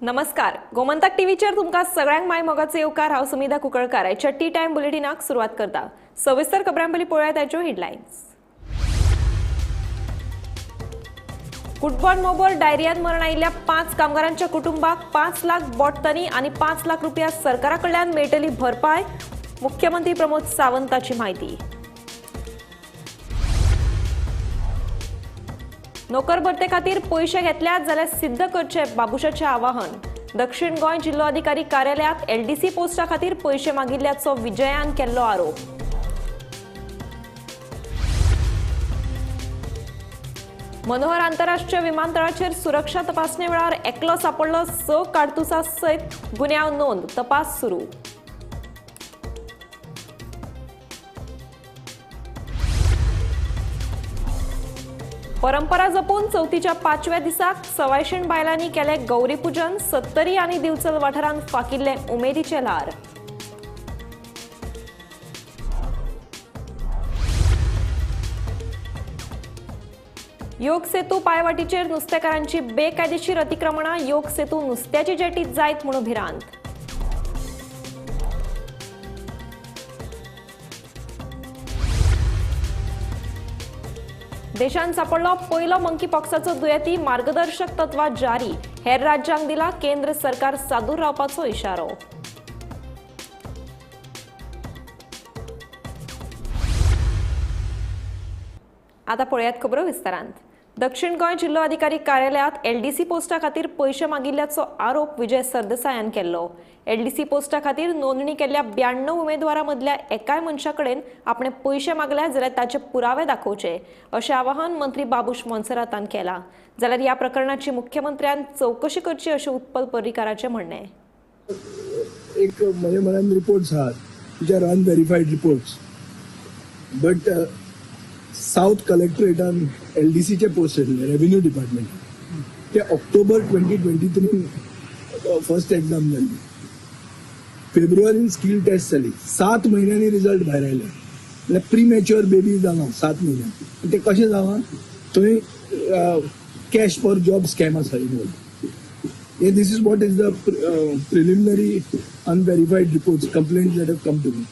नमस्कार, गोमंतक टीव्हीचेर तुमकां सगळ्यांक my मोगाचो येवकार. हांव सुमिधा कुंकळकार. आयच्या टी टायम बुलेटिनाक सुरवात करता. सविस्तर खबरां पयलीं पळोवया ताच्यो हेडलायन्स. फुटबॉल मोबोर डायरियान मरण आयिल्ल्या 5 कामगारांच्या कुटुंबाक 5 लाख बोटतनी आनी 5 लाख रुपया सरकारा कडल्यान मेळटली भरपाय, मुख्यमंत्री प्रमोद सावंताची म्हायती. नोकर भरते खातीर पयशे घेतल्यात जाल्यार सिद्ध करचे बाबुशाचें आवाहन. दक्षिण गोंय जिल्लो अधिकारी कार्यालयात एलडीसी पोस्टा खातीर पयशे मागिल्ल्याचो विजयान केल्लो आरोप. मनोहर आंतरराष्ट्रीय विमानतळाचेर सुरक्षा तपासणे वेळार एकलो सापडलो 6 काडतुसां सयत गुन्यांव नोंद, तपास सुरू. परंपरा जपून चवथीच्या 5व्या दिसाक सवायशीण बायलांनी केले गौरी पूजन. सत्तरी आनी दिवचल वाठारांत फाकिल्ले उमेदीचे ल्हार. योग सेतू पायवाटीचेर नुस्तेकारांची बेकायदेशीर अतिक्रमणां. योग सेतू नुस्त्याची जेटीत जायत म्हणून भिरांत. देशांत सापडलो पयलो मंकी पॉक्साचो दुयेंती. मार्गदर्शक तत्वां जारी. हेर राज्यांक दिला केंद्र सरकार सादूर रावपाचो इशारो. आता पळयात खबरो विस्तारांत. दक्षिण गोंय जिल्लो अधिकारी कार्यालयात एलडीसी पोस्टा खातीर पयशे मागिल्ल्याचो आरोप विजय सरदेसायान केल्लो. एलडीसी पोस्टा खातीर नोंदणी केल्ल्या 92 उमेदवारां मदल्या एकाय मनशा कडेन आपणे पयशे मागल्या जाल्यार ताचे पुरावे दाखोवचे अशें आवाहन मंत्री बाबूश मोन्सेरातान केलां. जाल्यार ह्या प्रकरणाची मुख्यमंत्र्यान चवकशी करची अशें उत्पल पर्रीकाराचें म्हणणें. एक म्हज्या मनान रिपोर्ट्स आहात, which are unverified reports, but south कलेक्टरेटान एलडीसीचे post येतले रेव्हेन्यू डिपार्टमेंट, ते ऑक्टोबर 2023 फर्स्ट एक्झाम जाली, फेब्रुवारीन स्किल टेस्ट जाली, 7 म्हयन्यांनी रिजल्ट भायर आयले. म्हणल्यार प्रीमॅच्युअर बेबी जाला 7 म्हयन्यां. ते कशें जालां, थंय कॅश फॉर जॉब स्कॅम आसा इनवॉल्व. हे this is what is the preliminary unverified reports, complaint that have come to me.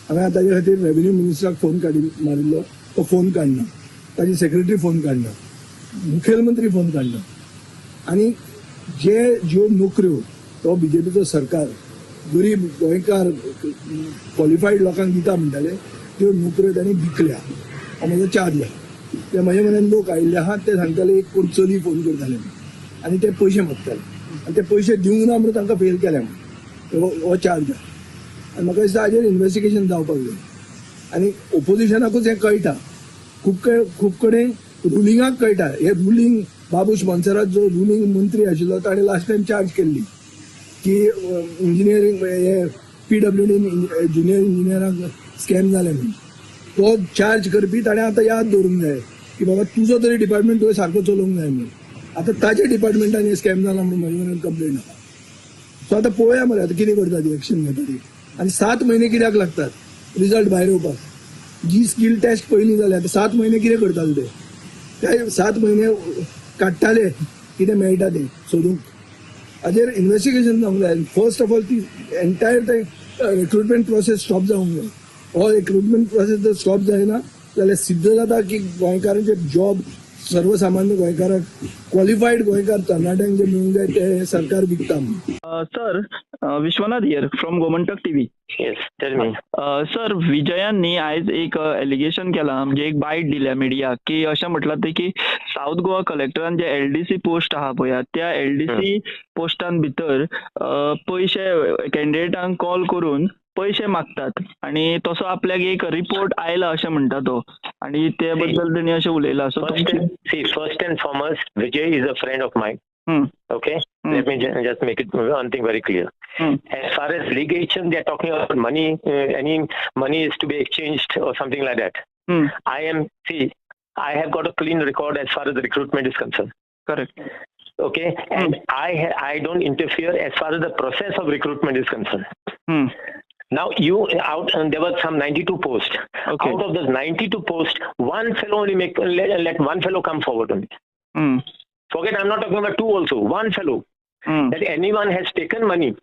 हांवें ताजे खातीर रेव्हेन्यू मिनिस्टराक फोन काडी मारिल्लो, तो फोन काडना, ताजी सेक्रेटरी फोन काडना, मुखेलमंत्री फोन काडना. आनी जे ज्यो नोकऱ्यो तो बीजेपीचो सरकार गरीब गोंयकार क्वॉलिफायड लोकांक दिता म्हणटाले, त्यो नोकऱ्यो तांणी विकल्या. हो म्हजो चार्ज आहा. ते म्हज्या मनान लोक आयिल्ले आहात, ते सांगताले एक कोण चली फोन करताले आनी ते पयशे मागताले आनी ते पयशे दिवंक ना म्हणून तांकां फेल केले म्हणून हो चार्ज आहा. आनी म्हाका दिसता हाजेर इन्वेस्टिगेशन जावपाक जाय. आनी ओपोजिशनाकूच हें कळटा, खूब कडेन रुलिंगाक कळटा. हे रुलिंग बाबूश मोन्सेरात जो रुलिंग मंत्री आशिल्लो ताणें लास्ट टायम चार्ज केल्ली की इंजिनियरींग हे पीडब्ल्यूडीन ज्युनियर इंजिनियरांक स्कॅम जालें म्हणून. तो चार्ज करपी ताणें आतां याद दवरूंक जाय की बाबा तुजो तरी डिपार्टमेंट तुवें सारको चलोवंक जाय म्हणून. आतां ताच्या डिपार्टमेंटान हें स्कॅम जाला म्हणून म्हजे मनान कंप्लेन आसा. सो आतां पळोवया मरे आतां कितें करता ती, एक्शन घेता ती. आनी 7 म्हयने कित्याक लागतात रिजल्ट भायर येवपाक? जी स्किल टेस्ट पयलीं जाल्या आतां 7 म्हयने कितें करताले ते? ते 7 म्हयने काडटाले कितें मेळटा तें सोदूंक. हाजेर इन्वेस्टिगेशन जावंक जाय. फर्स्ट ऑफ ऑल ती एंटायर ते रिक्रुटमेंट प्रोसेस स्टॉप जावंक जाय. हो रिक्रुटमेंट प्रोसेस जर स्टॉप जायना जाल्यार सिद्ध जाता की गोंयकारांचे जॉब सर्वसामान्य गोंयकारांक क्वॉलिफायड गोंयकार तरणाट्यांक जे मेळूंक जाय ते सरकार विकता. Sir, Vishwanath here from Gomantak TV. Yes, tell me. Sir, विजयान न्ही आयज एक एलिगेशन केलां, म्हणजे एक बायट दिल्या मिडियाक की अशें म्हटलां तें की सावथ गोवा कलेक्टरान जे एलडीसी पोस्ट आहा पळया, त्या एलडीसी पोस्टान भितर पयशे कॅन्डिडेटांक कॉल करून पयशे मागतात आनी तसो आपल्याक एक रिपोर्ट आयला अशें म्हणटा तो, आनी ते बद्दल तेणी अशें उलयलां. So see, first and foremost, Vijay is a friend of mine. Okay, let me just make it one thing very clear. As far as litigation, they are talking about money, any money is to be exchanged or something like that. I have got a clean record as far as the recruitment is concerned. Correct. Okay, and I don't interfere as far as the process of recruitment is concerned. Now you out and there were some 92 posts. Okay. Out of those 92 posts, one fellow only make let one fellow come forward only. Forget, I'm not talking about two also. One fellow. that anyone has taken money.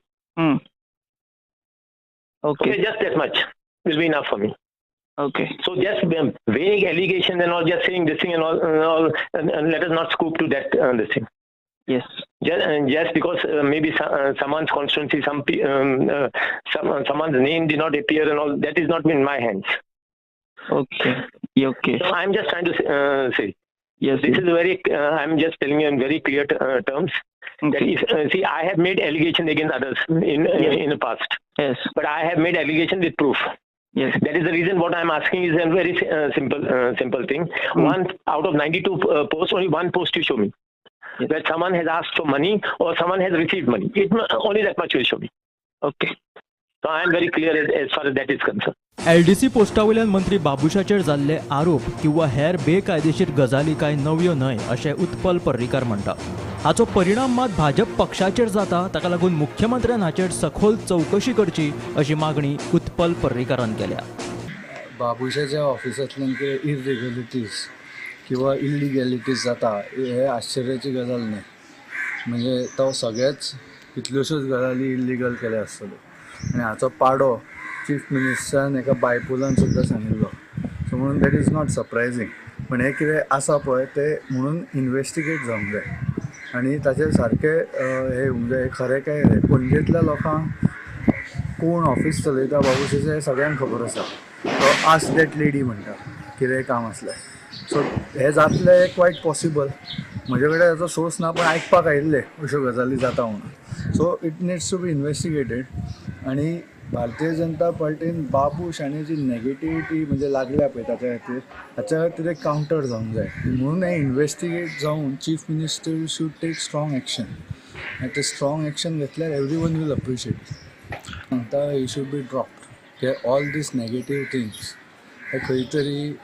Okay, just that much will be enough for me. Okay. So just vague allegations and all, just saying this thing and all, and let us not scoop to that this thing. Yes. Just because maybe someone's constituency, someone's name did not appear and all, that is not in my hands. Okay. Okay. So I'm just trying to say. Yes. This is very. I'm just telling you in very clear terms. Okay. That if, see, I have made allegation against others in the past. Yes. But I have made allegation with proof. Yes. That is the reason what I'm asking is a very simple thing. One out of 92 posts, only one post you show me. Yes. Where someone has asked for money or someone has received money. It only that much will show me. Okay. So I am very clear as far as that is concerned. LDC पोस्टावयल्यान मंत्री बाबुशाचेर जाल्ले आरोप किंवा हेर बेकायदेशीर गजाली कांय नव्यो न्हय अशें उत्पल पर्रीकार म्हणटा. हाचो परिणाम मात भाजप पक्षाचेर जाता, ताका लागून मुख्यमंत्र्यान हाचेर सखोल चवकशी करची अशी मागणी उत्पल पर्रीकारान केल्या. बाबुशाच्या ऑफिसांतल्यान कितें इरेग्युलरिटीज किंवा इलिगॅलिटीज जाता हे आश्चर्याची गजाल न्हय. म्हणजे तो सगळेच कितल्योश्योच गजाली इल्लिगल केल्या आसतल्यो आनी हाचो पाडो चीफ मिनिस्टरान एका बायपोलान सुद्दां सांगिल्लो. सो म्हणून that is not surprising. पूण हें कितें आसा पळय तें म्हणून इनवेस्टिगेट जावंक जाय आनी ताचेर सारकें हें येवंक जाय, खरें काय हें. पणजेंतल्या लोकांक कोण ऑफिस चलयता बाबुशाचें हें सगळ्यांक खबर आसा. तो आस्क that lady म्हणटा कितेंय काम आसल्यार. सो हें जातलें क्वायट पॉसिबल. म्हजे कडेन ताचो सोर्स ना, पूण आयकपाक आयिल्लें अश्यो गजाली जाता म्हणून. So it needs to be investigated. आनी भारतीय जनता पार्टीन बाबूश आनी जी नेगेटिविटी म्हणजे लागल्या पळय ताच्या खातीर, हाच्या खातीर एक कावंटर जावंक जाय. म्हणून हें इनवेस्टिगेट जावन chief minister should take strong action. आनी ते स्ट्रॉंग एक्शन घेतल्यार एवरी वन will appreciate. सांगता he should be dropped. हे ऑल these negative things हे खंय तरी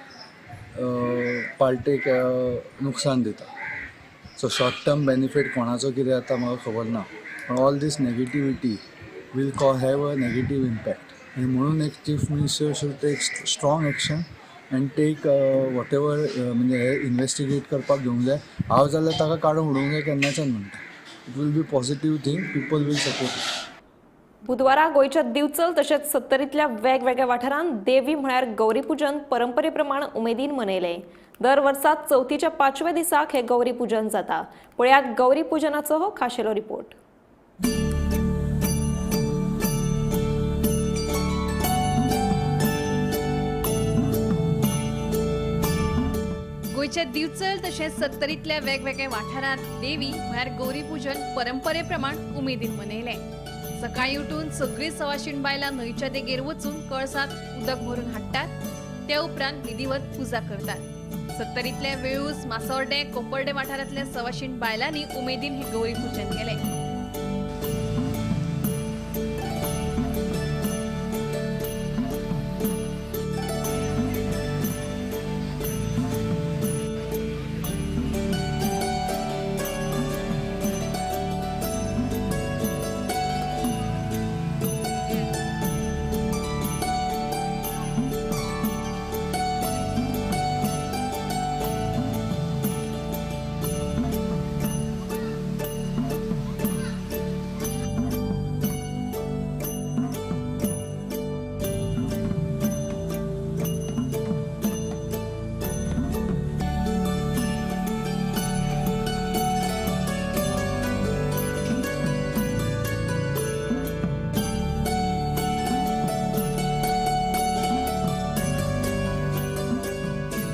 पार्टीक नुकसान दिता. सो शॉर्ट टर्म बेनिफीट कोणाचो कितें जाता म्हाका खबर ना, पण all this negativity will have a negative impact. आनी म्हणून एक chief minister should take strong action and take whatever म्हणजे हे इनवेस्टिगेट करपाक घेवंक जाय. हांव जाल्यार ताका काडून उडोवंक जाय केन्नाच्यान म्हणटा. It will be positive thing, people will support it. बुधवारा गोंयच्या दिवचल तशेंच सत्तरींतल्या वेगवेगळ्या वाठारांत देवी म्हळ्यार गौरीपूजन परंपरे प्रमाण उमेदीन मनयलें. दर वर्सा चवथीच्या पांचव्या दिसाक हें गौरीपूजन जाता. पळयात गौरीपूजनाचो हो खाशेलो रिपोर्ट. गोंयच्या दिवचल तशेंच सत्तरींतल्या वेगवेगळ्या वाठारांत देवी म्हळ्यार गौरीपूजन परंपरे प्रमाण उमेदीन मनयलें. सकाळी उठून सगळीं सवाशीण बायलां न्हंयच्या देगेर वचून कळसांत उदक भरून हाडटात. त्या उपरांत विधिवत पुजा करतात. सत्तरींतल्या वेळूस, मासोर्डे, कोपर्डे वाठारांतल्या सवाशीण बायलांनी उमेदीन हें गौरी पूजन केलें.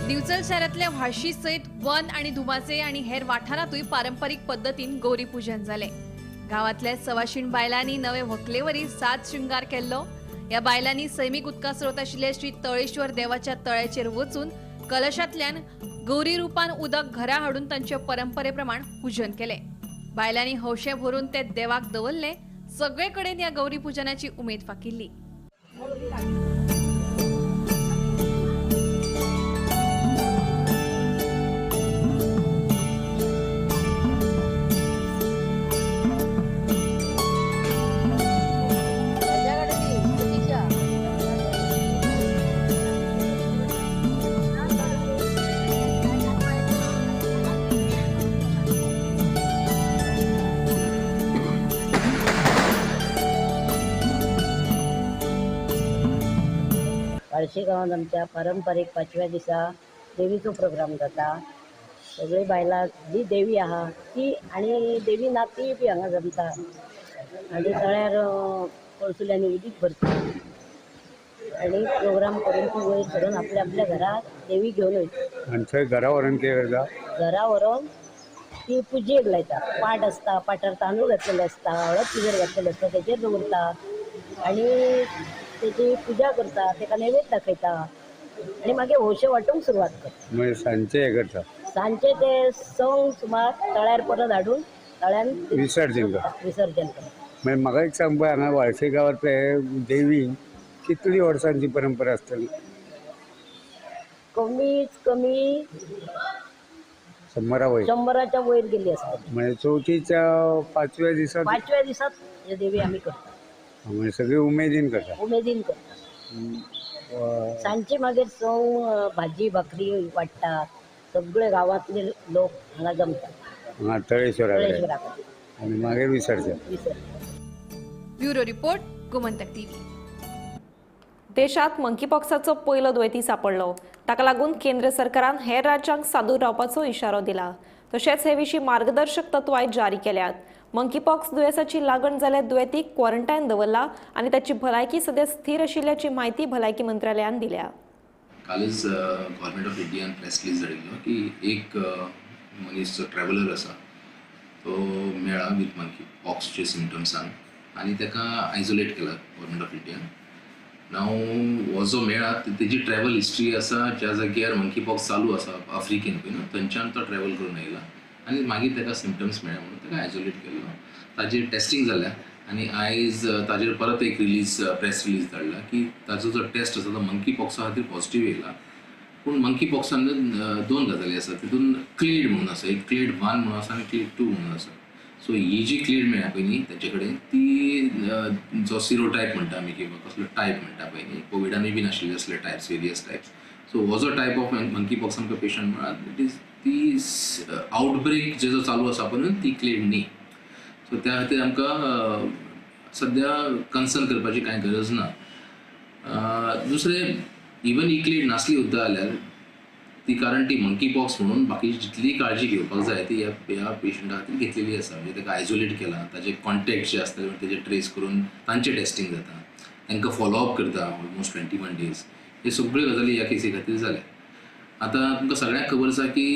दिवचल शहरांतल्या व्हाळशी सयत वन आनी धुमाचे आनी हेर वाठारांतूय पारंपरीक पद्दतीन गौरी पूजन जालें. गांवांतल्या सवाशीण बायलांनी नवे व्हंकलेवरी साज शृंगार केल्लो. ह्या बायलांनी सैमीक उदका स्रोत आशिल्ले श्री तळेश्वर देवाच्या तळ्याचेर वचून कलशांतल्यान गौरी रुपान उदक घरा हाडून तांचे परंपरे प्रमाण पूजन केलें. बायलांनी हौशे भरून ते देवाक दवरले. सगळे कडेन ह्या गौरी पूजनाची उमेद फाकिल्ली. बाळशी गांवांत आमच्या पारंपारीक पांचव्या दिसा देवीचो प्रोग्राम जाता. सगळीं बायलां जी देवी आहा ती आनी देवी ना ती बी हांगा जमता आनी तळ्यार कळसुल्यांनी उदीक भरता आनी प्रोग्राम करून ती वयर सरून आपल्या आपल्या घरा देवी घेवन वयता. आनी थंय घरा व्हरून कितें करता? घरा व्हरून ती पुजेक लायता. पाट आसता, पाटार तांदूळ घातलेले आसता, हळद तिजेर घातलेले आसता, तेचेर दवरता आनी तेची पुजा करता, तेका नैवेद्य दाखयता आनी मागीर हौशे वांटूंक सुरवात करता. मागीर सांजचे हें करता, सांजचे ते संक सुमार तळ्यार परत हाडून तळ्यान विसर्जन करता. विसर्जन करता. मागीर म्हाका एक सांग पळय, हांगा वाळशे गांवांत देवी कितली वर्सांची परंपरा आसतली? कमीत कमी 100 वयर, 100च्या वयर गेली आसतली. म्हणजे चवथीच्या पांचव्या दिसा, पांचव्या दिसात देवी आमी करता. म्हणजे सगळी उमेदीन करता. उमेदीन करता. सांजचे मागीर सव भाजी भाकरी वाडटात, सगळे गांवांतले लोक हांगा जमतात तळेश्वरा आनी मागीर विसर्जन. Bureau report, Gomantak TV. देशात मंकीपॉक्साचो पयलो दुयेंती सापडलो. ताका लागून केंद्र सरकारान हेर राज्यांक सादूर रावपाचो इशारो दिला. तशेंच हे विशीं मार्गदर्शक तत्वांय जारी केल्यात. मंकीपॉक्स दुयेंसाची लागण जाल्यार दुयेंतीक क्वॉरंटायन दवरला आनी ताची भलायकी सद्या स्थिर आशिल्ल्याची म्हायती भलायकी मंत्रालयान दिल्या. कालच गव्हर्मेंट ऑफ इंडियान प्रेस रिलीज धाडिल्लो की एक मनीस जो ट्रॅव्हलर आसा तो मेळ्ळा विथ मंकी पॉक्सचे सिमटम्सान आनी ताका आयसोलेट केला गव्हर्मेंट ऑफ इंडियान. नाव हो जो मेळ्ळा तेजी ट्रॅव्हल हिस्ट्री आसा, ज्या जाग्यार मंकी पॉक्स चालू आसा आफ्रिकेन पळय न्हू, थंयच्यान तो ट्रॅव्हल करून आयला आनी मागीर ताका सिमटम्स मेळ्ळे म्हणून ताका आयसोलेट केल्लो. ताजेर टेस्टिंग जाल्या आनी आयज ताजेर परत एक रिलीज, प्रेस रिलीज धाडला की ताजो जो टेस्ट आसा तो मंकी पॉक्सा खातीर पॉझिटिव्ह येयला. पूण मंकी पॉक्सान दोन गजाली आसा, तितून क्लेड म्हणून आसा, एक क्लेड 1 म्हणून आसा आनी क्लेड 2 म्हणून आसा. सो ही जी क्लेड मेळ्ळा पळय न्ही ताचे कडेन ती जो सिरो टायप म्हणटा आमी किंवा कसलो टायप म्हणटा पळय न्ही, कोविडानूय बी नाशिल्ले असले टायप्स, वेरियस टायप्स. सो हो जो टायप ऑफ मंकी पॉक्स आमकां पेशंट मेळ्ळा, it is ती आउटब्रेक जे जो चालू आसा पळय ती क्लेड न्ही. सो त्या खातीर आमकां सद्या कन्सर्न करपाची कांय गरज ना. दुसरें, इवन ही क्लेड नासली सुद्दां जाल्यार ती, कारण ती मंकी पॉक्स म्हणून बाकीची जितली काळजी घेवपाक जाय ती ह्या पेशंटा खातीर घेतलेली आसा. म्हणजे ताका आयसोलेट केला, ताजे कॉन्टेक्ट जे आसतले तेजे ट्रेस करून तांचें टेस्टिंग जाता, तांकां फॉलोअप करता ऑलमोस्ट 21 डेज. हे सगळ्यो गजाली ह्या केसी खातीर जाल्या. आतां तुमकां सगळ्यांक खबर आसा की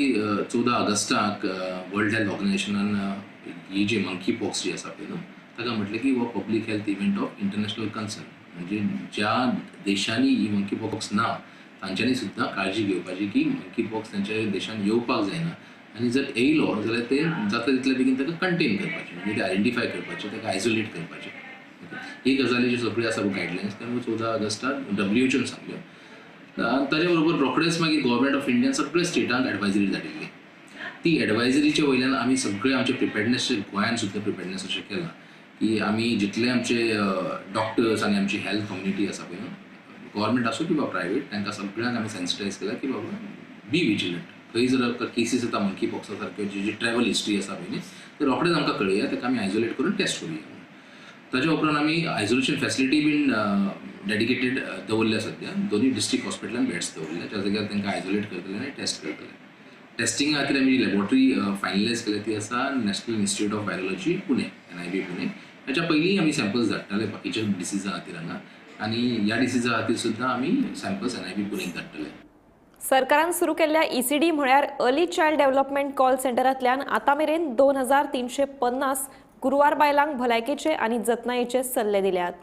14 ऑगस्टाक वर्ल्ड हेल्थ ऑर्गनायझेशनान ही जी मंकी पॉक्स जी आसा पळय न्हू, ताका म्हटलें की हो public health event of international concern. म्हणजे ज्या देशांनी ही मंकी पॉक्स ना तांच्यांनी सुद्दां काळजी घेवपाची की मंकी पॉक्स तांच्या देशान येवपाक जायना आनी जर येयलो जाल्यार ते जाता तितले बेगीन ताका कंटेन करपाचें, म्हणजे ते आयडेंटिफाय करपाचें, ताका आयसोलेट करपाचें. ही गजाली ज्यो सगळ्यो आसा गायडलायन्स त्यो 14 ऑगस्टाक WHO सांगल्यो. ताच्या बरोबर रोखडेच मागीर गव्हर्मेंट ऑफ इंडियान सगळ्या स्टेटांक एडवायजरी धाडिल्ली. ती एडवायजरीच्या वयल्यान आमी सगळे आमचे प्रिपेडनेस, गोंयान सुद्दां प्रिपेडनेस अशें केलां की आमी जितले आमचे डॉक्टर्स आनी आमची हेल्थ कम्युनिटी आसा पळय न्हू, गव्हर्मेंट आसूं किंवा प्रायवेट, तांकां सगळ्यांक आमी सेन्सिटायज केलां की बाबा बी विजिलंट. खंय जर केसीस येता मंकी पॉक्सा सारक्यो, जी ट्रॅव्हल हिस्ट्री आसा पळय न्ही, ते रोखडेच आमकां कळया, ताका आमी आयसोलेट करून टेस्ट करुया. ताच्या उपरांत आमी आयसोलेशन फॅसिलिटी बीन डेडिकेटेड दवरल्या. सद्या दोनूय डिस्ट्रिक्ट हॉस्पिटलान बेड्स दवरल्या, ज्या जाग्यार तांकां आयसोलेट करतले आनी टेस्ट करतले. टेस्टिंगा खातीर आमी लॅबोरेटरी फायनलायज केल्या ती आसा national institute of virology Pune, NIV Pune. ताच्या पयलीं आमी सॅम्पल्स धाडटाले बाकीच्या डिसिजा खातीर हांगा, आनी ह्या डिसिजा खातीर सुद्दां आमी सॅम्पल्स NIB पुणेक धाडटले. सरकारान सुरू केल्ल्या ECD म्हळ्यार अर्ली चायल्ड डेव्हलपमेंट कॉल सेंटरांतल्यान आतां मेरेन 2350 गुरवार बायलांक भलायकेचे आनी जतनायेचे सल्ले दिल्यात.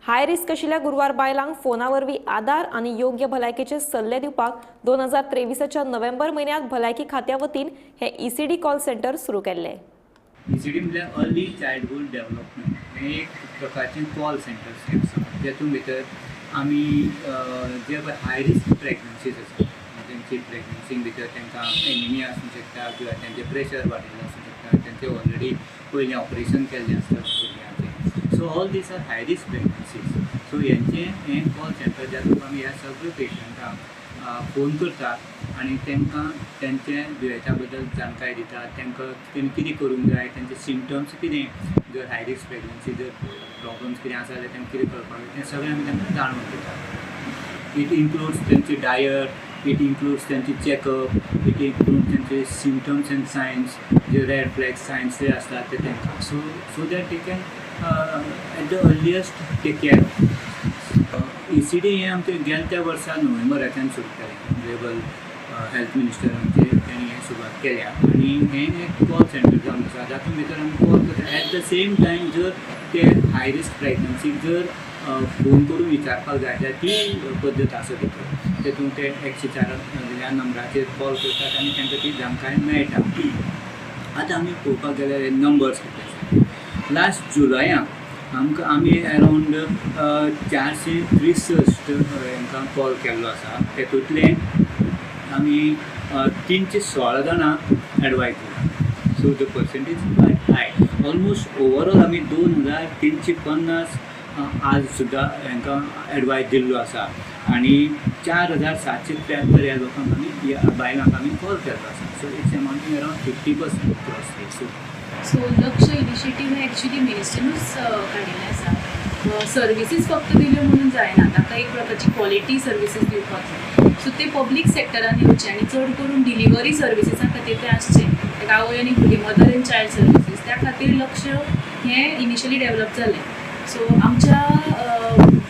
हाय रिस्क आशिल्ल्या गुरवार बायलांक फोना वरवीं आदार आनी योग्य भलायकेचे सल्ले दिवपाक 2023च्या नोव्हेंबर म्हयन्यांत भलायकी खात्या वतीन हे ECD call centre सुरू केल्ले. ECD म्हळ्यार अर्ली चायल्डहूड डेव्हलपमेंट हें एक प्रकारचें कॉल सेंटर आसा, जेतून भितर आमी जे पळय हाय रिस्क प्रेग्नन्सीज आसा, तेंची प्रेग्नन्सीन भितर तांकां एनिमिया आसूंक शकता किंवा तेंचें प्रेशर वाडिल्लें आसूंक शकता, तेंचें ऑलरेडी पयलीं ऑपरेशन केल्लें आसता भुरग्यांचें. So all these are high risk pregnancies. So हेंचें हें कॉल सेंटर ज्या आमी ह्या सगळ्या पेशंटांक फोन करतात आनी तांकां तेंचे दुयेंसा बद्दल जाणकाय दितात, तांकां तेमी कितें करूंक जाय, तेंचे सिमटम्स कितें, जर हाय रिस्क प्रेग्नन्सी जर प्रॉब्लम्स कितें आसा जाल्यार तांकां कितें करपाक जाय तें सगळें आमी तांकां जाणून दितात. It includes तेंचे डायट, it includes तेंचे चॅकअप, it includes तेंचे सिमटम्स एंड सायन्स, जे रेड फ्लॅग सायन्स जे आसतात ते तांकां, so that they can at the earliest take care. ECD हें आमचें गेल्या त्या वर्सा नोव्हेंबराच्यान सुरू केलें. ऑनरेबल हेल्थ मिनिस्टर आमचे तेणी हें सुरवात केल्या आनी हें एक कॉल सेंटर जावन आसा, जातूंत भितर आमी कॉल करता. एट the same time जर ते हाय रिस्क प्रेग्नन्सीक जर फोन करून विचारपाक जाय जाल्यार ती पद्दत आसा भितर, तेतून ते 104 ह्या नंबराचेर कॉल करतात आनी तांकां ती जाणकाय मेळटा. आतां आमी पळोवपाक गेल्यार नंबर्स कितले आसा. लास्ट जुलयाक आमकां आमी अरावंड 463 हांकां कॉल केल्लो आसा. तेतूंतले आमी 316 जाणांक एडवायज दिला. So the percentage quite high. Almost overall आमी 2350 आज सुद्दां हांकां एडवायज दिल्लो आसा आनी 4773 ह्या लोकांक आमी, ह्या बायलांक आमी कॉल केल्लो आसा. So it's amounting around 50% cross. So Lakshya initiative हें एक्चुली मिनिस्ट्रीनूच काडिल्लें आसा. सर्विसीस फक्त दिल्यो म्हणून जायना, ताका एक प्रकारची क्वॉलिटी सर्विसीस दिवपाक जाय. सो ते पब्लीक सेक्टरान येवचे आनी चड करून डिलिव्हरी सर्विसीसा खातीर तें आसचें, लायक आवय आनी भुरगीं, मदर एंड चायल्ड सर्विसीस, त्या खातीर लक्ष्य हें इनिशियली डेवलप जालें. सो आमच्या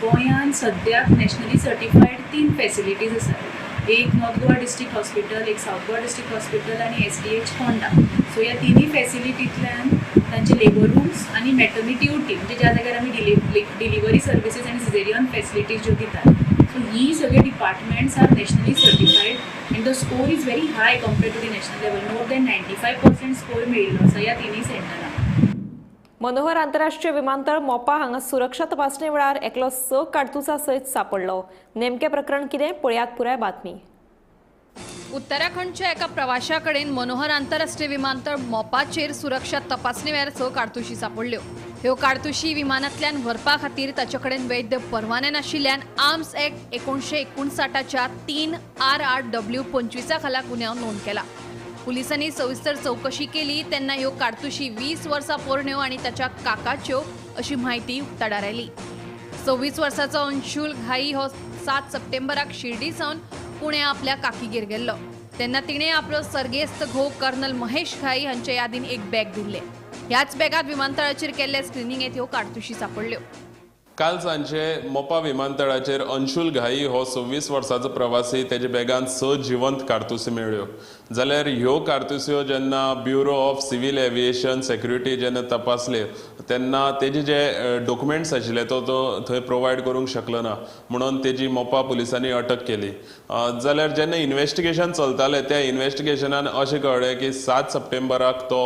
गोंयांत सद्याक नॅशनली सर्टिफायड 3 फॅसिलिटीज आसात. एक नॉर्थ गोवा डिस्ट्रिक्ट हॉस्पिटल, एक सावथ गोवा डिस्ट्रिक्ट हॉस्पिटल आनी SDH Ponda. सो ह्या तिनूय फॅसिलिटींतल्यान तांचे लेबर रूम्स आनी मॅटर्निटी ओटी, म्हणजे ज्या जाग्यार आमी डिलिव्हरी सर्विसीस आनी सिजेरियन फॅसिलिटीज ज्यो दितात, सो ही सगळे departments are nationally certified and the score is very high compared to the national level. More than 95% score मेळिल्लो आसा ह्या तिनूय सेंटरांक. मनोहर आंतरराष्ट्रीय विमानतळ मोपा हांगा सुरक्षा तपासणे वेळार एकलो 6 काडतुसां सयत सापडलो. नेमकें प्रकरण कितें पळयात पुराय बातमी. उत्तराखंडच्या एका प्रवाशा कडेन मनोहर आंतरराष्ट्रीय विमानतळ मोपाचेर सुरक्षा तपासणे वेळार 6 काडतुशी सापडल्यो. ह्यो काडतुशी विमानांतल्यान व्हरपा खातीर ताचे कडेन वैध परवाने नाशिल्ल्यान आर्म्स एक्ट 1959च्या 3 RRW 25 खाला गुन्यांव नोंद केला. पुलिसांनी सविस्तर चौकशी केली तेन्ना ह्यो काडतुशी 20 वर्सां पोरण्यो आनी ताच्या काकाच्यो अशी म्हायती उक्ताडार आयली. 26 वर्साचो अंशुल घाई हो 7 सप्टेंबराक शिर्डी सावन पुणे आपल्या काकीगेर गेल्लो तेन्ना तिणें आपलो सर्गेस्त घोव कर्नल महेश घाई हांच्या यादीन एक बॅग दिल्लें. ह्याच बॅगात विमानतळाचेर केल्ले स्क्रिनिंगेत ह्यो काडतुशी सापडल्यो. काल सांजे मोपा विमानतळाचेर अंशुल घाई हो 26 वर्साचो प्रवासी तेजे बॅगान 6 जिवंत कारतुसी मेळ्ळ्यो. जाल्यार ह्यो कारतुस्यो जेन्ना bureau of civil aviation security जेन्ना तपासले तेन्ना तेजे जे डॉक्युमेंट्स आशिल्ले तो थंय प्रोवायड करूंक शकलो ना म्हणून तेजी मोपा पुलिसांनी अटक केली. जाल्यार जेन्ना इन्वेस्टिगेशन चलतालें त्या इन्वेस्टिगेशनान अशें कळ्ळें की 7 सप्टेंबराक तो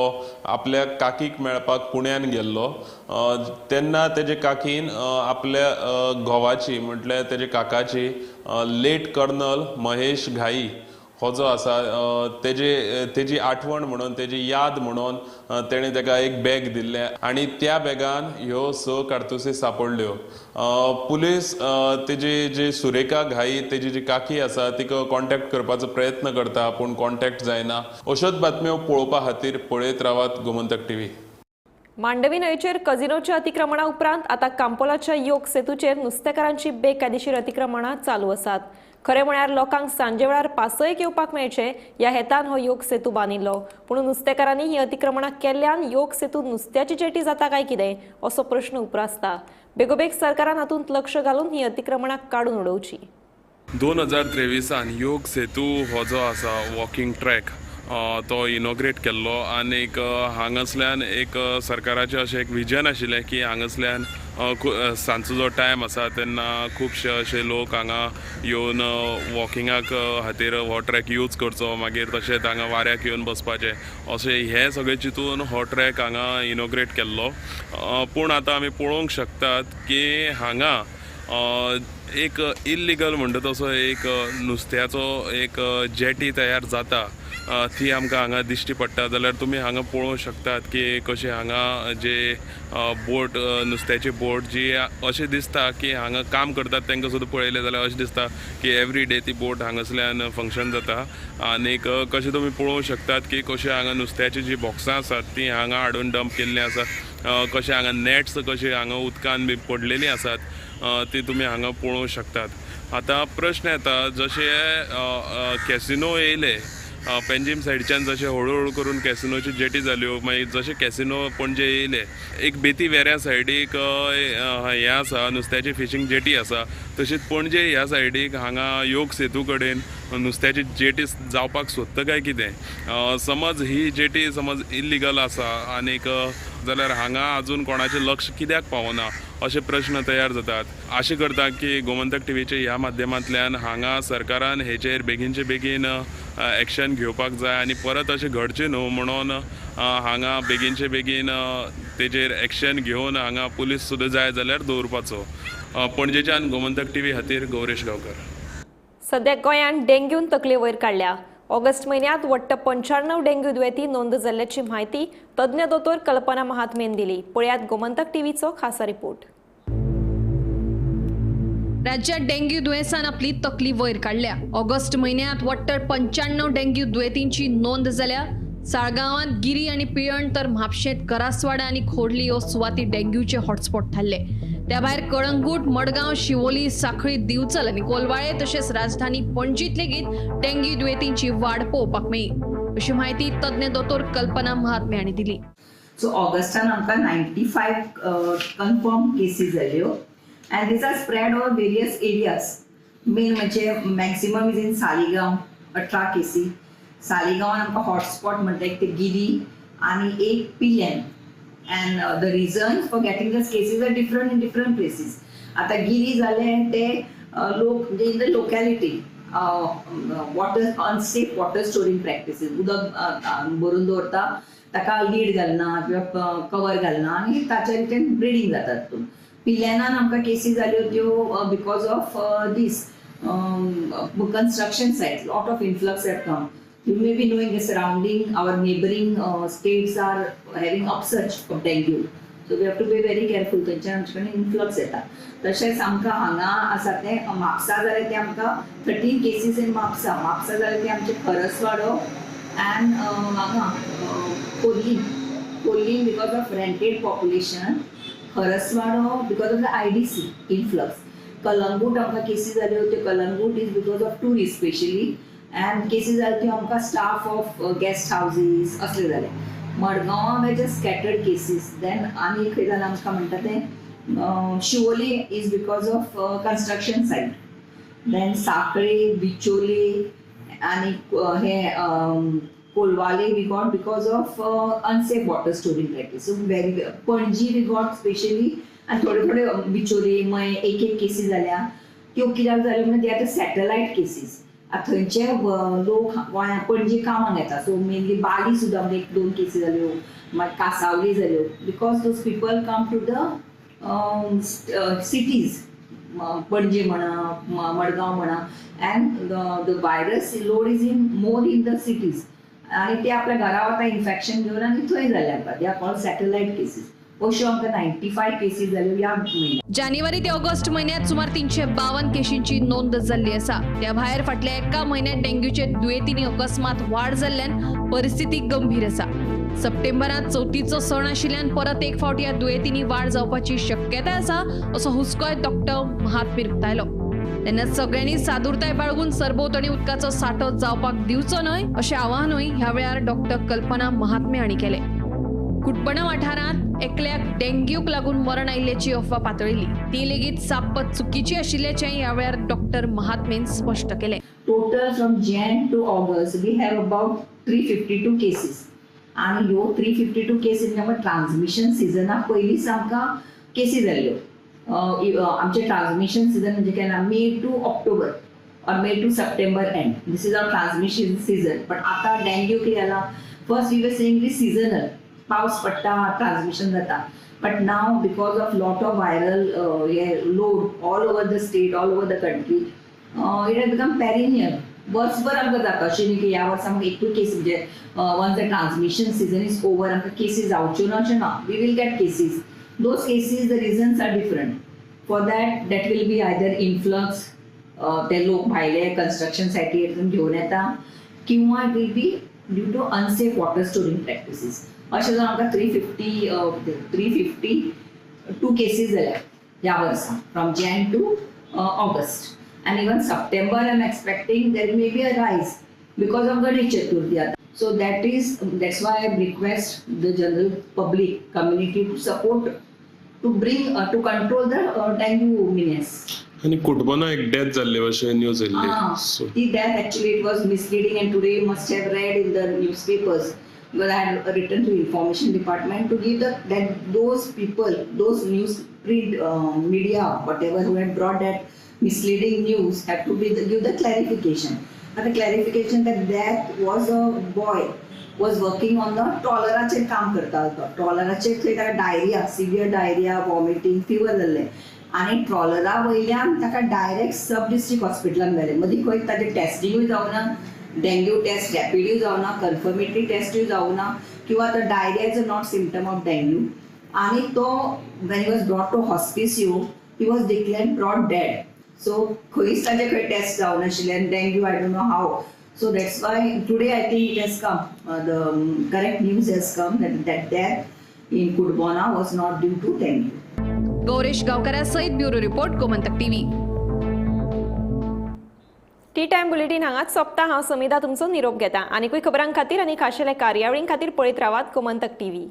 आपल्या काकीक मेळपाक पुण्यान गेल्लो. तेन्ना तेजे काकीन आपल्या घोवाची म्हटल्यार तेजे काकाची लेट कर्नल महेश घाई हो जो आसा तेजी आठवण म्हणून तेजी याद म्हणून तेणें तेका एक बॅग दिल्लें आनी त्या बॅगान ह्यो 6 कारतुसी सापडल्यो. पुलीस तेजी जी सुरेखा घाई तेजी जी काकी आसा तिका कॉन्टॅक्ट करपाचो प्रयत्न करता पूण कॉन्टॅक्ट जायना. अश्योच बातम्यो पळोवपा खातीर पळयत रावात गोमंतक टीव्ही. मांडवी न्हंयचेर कझिनोच्या अतिक्रमणा उपरांत आतां कांपोलाच्या योग सेतूचेर नुस्तेकारांची बेकायदेशीर अतिक्रमणां चालू आसात. खरें म्हळ्यार लोकांक सांजे वेळार पासयेक येवपाक मेळचें ह्या हेतान हो योग सेतू बांदिल्लो, पूण नुस्तेकारांनी ही अतिक्रमणां केल्ल्यान योग सेतू नुस्त्याची जेटी जाता काय कितें असो प्रश्न उप्रासता. बेगोबेग सरकारान हातूंत लक्ष घालून ही अतिक्रमणां काडून उडोवची. 2023 योग सेतू हो जो आसा वॉकिंग ट्रॅक तो इनॉग्रेट केल्लो आनीक हांगासल्यान एक सरकाराचें अशें एक विजन आशिल्लें की हांगासल्यान सांजचो जो टायम आसा तेन्ना खुबशे अशे लोक हांगा येवन वॉकिंगाक खातीर हो ट्रॅक यूज करचो, मागीर तशेंच हांगा वाऱ्याक येवन बसपाचें अशें हें सगळें चिंतून हो ट्रॅक हांगा इनॉग्रेट केल्लो. पूण आतां आमी पळोवंक शकतात की हांगा एक इल्लिगल म्हणटा तसो एक नुस्त्याचो एक जेटी तयार जाता ती आमकां हांगा दिश्टी पडटा. जाल्यार तुमी हांगा पळोवंक शकतात की कशें हांगा जे बोट नुस्त्याची बोट जी अशें दिसता की हांगा काम करतात तांकां सुद्दां पळयलें जाल्यार अशें दिसता की एवरी डे ती बोट हांगासल्यान फंक्शन जाता. आनीक कशें तुमी पळोवंक शकतात की कशें हांगा नुस्त्याची जी बॉक्सां आसात ती हांगा हाडून डंप केल्लीं आसात, कशें हांगा नॅट्स कशें हांगा उदकान बी पडलेलीं आसात ती तुमी हांगा पळोवंक शकतात. आतां प्रश्न येता, जशे कॅसिनो येयले पेंजीम सायडच्यान, जशे हळूहळू करून कॅसिनोची जेटी जाल्यो, मागीर जशे कॅसिनो पणजे येयले, एक बेती वेऱ्या सायडीक हें आसा, नुस्त्याची फिशींग जेटी आसा, तशीच पणजे ह्या सायडीक हांगा योग सेतू कडेन नुस्त्याची जेटी जावपाक सोदता काय कितें? समज ही जेटी समज इल्लिगल आसा आनीक जाल्यार हांगा अजून कोणाचें लक्ष कित्याक पावना अशे प्रश्न तयार जातात. आशा करता की गोमंतक टीव्हीचे ह्या माध्यमांतल्यान हांगा सरकारान हेचेर बेगीनचे बेगीन एक्शन घेवपाक जाय आनी परत अशें घडचें न्हू म्हणून हांगा बेगीनचे बेगीन तेजेर एक्शन घेवन हांगा पुलीस सुद्दां जाय जाल्यार दवरपाचो. पणजेच्यान गोमंतक टीव्ही खातीर गौरेश गांवकर. सध्या गोंयांत डेंग्यून तकले वयर काडल्या. ऑगस्ट म्हयन्यांत वट्ट 95 डेंग्यू दुयेंती नोंद जाल्ल्याची म्हायती तज्ञ दोतोर कल्पना महात्मेन दिली. पळयात गोमंतक टीव्हीचो खासा रिपोर्ट. राज्यात डेंग्यू दुयेंसान आपली तकली वयर काडल्या. ऑगस्ट म्हयन्यांत वट्ट 95 डेंग्यू दुयेंतींची नोंद जाल्या. साळगांवांत गिरी आनी पिळण तर म्हापशेंत करासवाडा आनी खोर्ली ह्यो सुवाती डेंग्यूचे हॉटस्पॉट थारले. त्या भायर कळंगूट, मडगांव, शिवोली, साखळी, दिवचल आनी कोलवाळे तशेंच राजधानी पणजीत लेगीत डेंग्यू दुयेंतींची वाड पळोवपाक मेळ्ळी, अशी म्हायती तज्ञ दोतोर कल्पना महात्मे हांणी दिली. सो ऑगस्टान आमकां 95 कन्फर्म केसी जाल्यो and these are spread over various areas. Main म्हणजे मॅक्सिमम is in Saligao 18 केसी. सालिगांवान आमकां हॉटस्पॉट म्हणटा एक ते गिरी आनी एक Pilerne. And the reason for getting these cases are different in different places. आतां गिरी जालें ते लोक म्हणजे in the locality water unsafe water storing practices, उदक भरून दवरता ताका लीड घालना किंवा कवर घालना आनी ताच्या रितीन ब्रिडींग जाता तितून. पिल्यानान आमकां केसी जाल्यो त्यो because of this construction site, lot of influx have come. You may be knowing the surrounding, our neighboring states are having upsurge of dengue. So we have to be very careful. थंयच्यान आमचे कडेन influx येता. तशेंच आमकां हांगा आसा तें म्हापसा जालें तें आमकां 13 केसीस इन म्हापसा. म्हापसा जालें तें आमचें खरसवाडो अँड हांगा Khorlim. Khorlim because of rented population, Kharaswada because of the IDC influx. Calangute आमकां केसी जाल्यो त्यो Calangute is because of tourist specially. And cases जाले त्यो आमकां स्टाफ ऑफ गेस्ट हावजीस असले जाले. मडगांवां म्हणजे स्कॅटर्ड केसीस. देन आनी खंय जालें आमकां म्हणटा तें Siolim is because of construction site. Then Sanquelim, Bicholim आनी हे Colvale we got because of unsafe water storing practice. So very Panaji we got specially आनी थोडे थोडे बिचोले मये एक एक केसी जाल्या त्यो कित्याक जाल्यो म्हणजे ते आतां सॅटलायट केसीस. आतां थंयचे लोक गोंया पणजे कामाक येता. सो मेनली बाली सुद्दां म्हणजे एक दोन केसी जाल्यो, मागीर कासावली जाल्यो, because those people come to the cities, Panaji म्हणा, मडगांव म्हणा, and the virus load is in more in the cities. आनी ते आपल्या घरा वता इन्फेक्शन घेवन आनी थंय जाले आमकां. They are called satellite cases. अश्यो आमकां 95 केसी जाल्यो ह्या म्हयन्याक. जानेवारी ते ऑगस्ट म्हयन्यात सुमार 352 केशींची नोंद जाल्ली आसा. त्या भायर फाटल्या एका म्हयन्यात डेंग्यूचे दुयेंतींनी अकस्मात वाड जाल्ल्यान परिस्थिती गंभीर आसा. सप्टेंबरांत चवथीचो सण आशिल्ल्यान परत एक फावट ह्या दुयेंतींनी वाड जावपाची शक्यताय आसा असो हुस्कोय डॉक्टर महात्मे उक्तायलो. तेन्ना सगळ्यांनी सादूरताय बाळगून सरभोंवतणी उदकाचो सांठो जावपाक दिवचो न्हय अशें आवाहनूय ह्या वेळार डॉक्टर कल्पना महात्मे हांणी केलें. कुटबणा वाठारांत एकल्याक डेंग्यूक लागून मरण आयिल्ल्याची अफवा पातळिल्ली ती लेगीत साप्प चुकीची आशिल्ल्याचें ह्या वेळार डॉक्टर महात्मेन स्पश्ट केलें. Total from Jan to August we have about 352 cases. आनी ह्यो 352 केसीस म्हणजे ट्रान्समिशन सिजना पयलींच आमकां केसी जाल्ल्यो. आमचे ट्रान्समिशन सिजन म्हणजे केन्ना May to October or May to September end, this is our transmission season. पण आतां डेंग्यू कितें जाला, first we were saying is seasonal, पावस पडटा ट्रान्समिशन जाता, but now because of lot of viral hey load all over the state, all over the country, it has become perennial. वर्सभर आमकां जाता. अशें न्ही की ह्या वर्सा आमकां एकूय केस म्हणजे once the transmission season is over आमकां केसीस जावच्यो ना अशें ना. We will get cases. Those cases the reasons are different for that. That will be either influx, ते लोक भायले कन्स्ट्रक्शन सायटीर घेवन येता, किंवा it will be due to unsafe water storing practices. अशें जावन आमकां 352 केसीस जाल्या ह्या वर्सा from Jan to August. And even September I am expecting there may be a rise because of Ganesh Chaturthi आतां. So that's why I request the general public community to support to bring to control the dengue menace. आनी कुटबोना एक death जाल्ले अशें news येयल्ली. ती death actually it was misleading and today you must have read in the newspapers because I had written to information department to give the that those people, those news print media, whatever who had brought that misleading news had to be give the clarification. And the clarification that that was a boy was working on the ट्रॉलराचेर काम करता तो. ट्रॉलराचेर थंय ताका diarrhoea, severe diarrhoea, vomiting, fever जाल्लें आनी ट्रॉलरा वयल्यान ताका direct सब district हॉस्पिटलान व्हेलें. मदीं खंय ताजें टेस्टिंगूय जावना, डेंग्यू टेस्ट रॅपिडूय जावना, कन्फर्मेटरी टेस्टूय जावना, किंवा तो diarrhoea is a not symptom of dengue. आनी तो when he was brought to Hospicio he was declared brought dead. So खंयच ताजे खंय taste जावनाशिल्ले dengue, I don't know how. So that's why today I think it has come, the correct news has come that death in Cutbona was not due to dengue. Gauresh गांवकारा सयत bureau report, Gomantak TV. Tea time bulletin हांगाच सोंपता. हांव समिधा तुमचो निरोप घेता. आनीकूय खबरां खातीर आनी खाशेल्या कार्यावळीं खातीर पळयत रावात गोमंतक टीव्ही.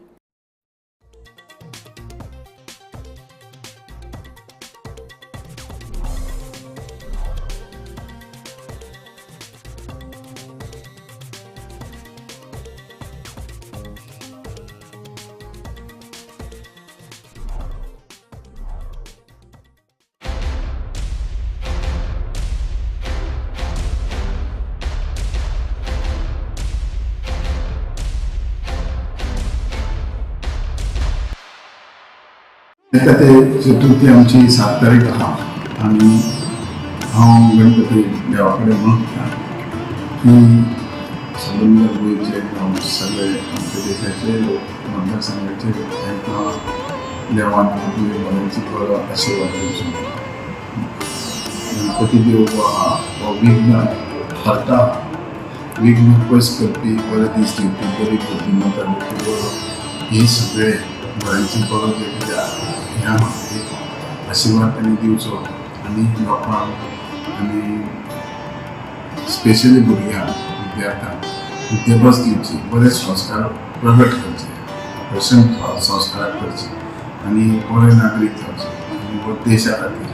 येता ते चतुर्थी आमची 7 तारीख आहा आनी हांव गणपती देवा कडेन मागता की सबंद गोंयचे सगळे आमच्या देशाचे लोक, मतदारसंघाचे लोक तांकां देवान आपली बऱ्यांची बरो आशिर्वाद दिवचो. गणपती देव हो आहा हो विघ्न हरता, विघ्न पयस करपी, बरे दीस दिवपी, बरी बुद्धिमत्ता दिवपी, बरो हे सगळे बऱ्यांची बरो जे कितें आहा ह्या एक आशिर्वाद तांणी दिवचो आनी लोकांक आनी स्पेशली भुरग्यांक, विद्यार्थ्यांक विद्याभ्यास दिवची, बरे संस्कार प्रगट करचे, प्रसन्न संस्कार करचे आनी बरे नागरीक जावचे आनी देशा खातीर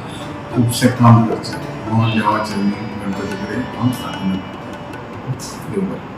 खुबशें काम करचें. हांव देवाचे गणपती कडेन हांव प्रार्थना करतां. देव बरें.